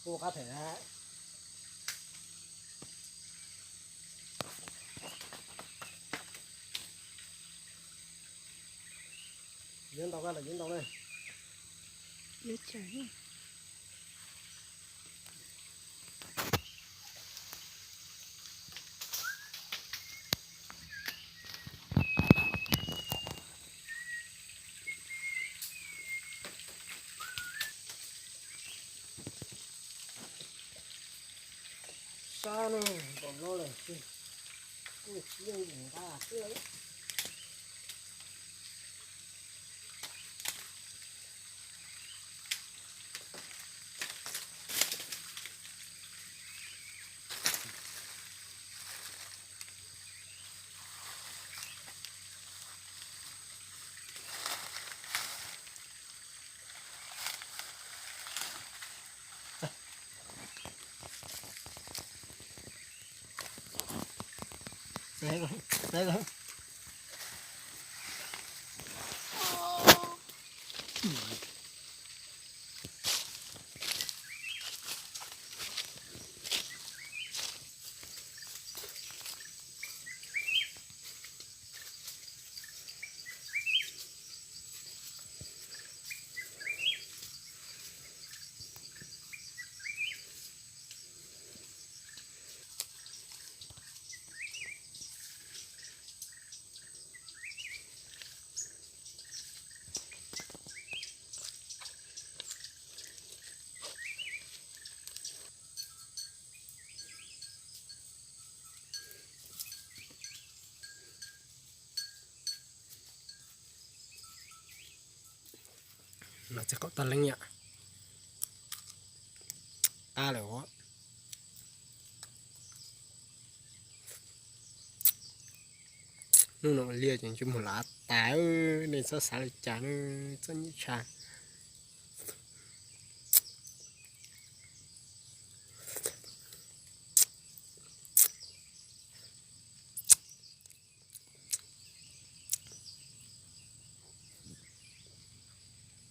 Kuj qab phem na. Yuav ntau koj los yuav ntau na. Yuav tsawg ne? Sab no npaum no lawm, kuj tsis yeej nqa xwb. Los txog qaum tag leej yom. Qab lawm os. Hnub no ua liaj ces tsis mus lav tas, nej txhob xav li cas na, txhob nyuaj tshav.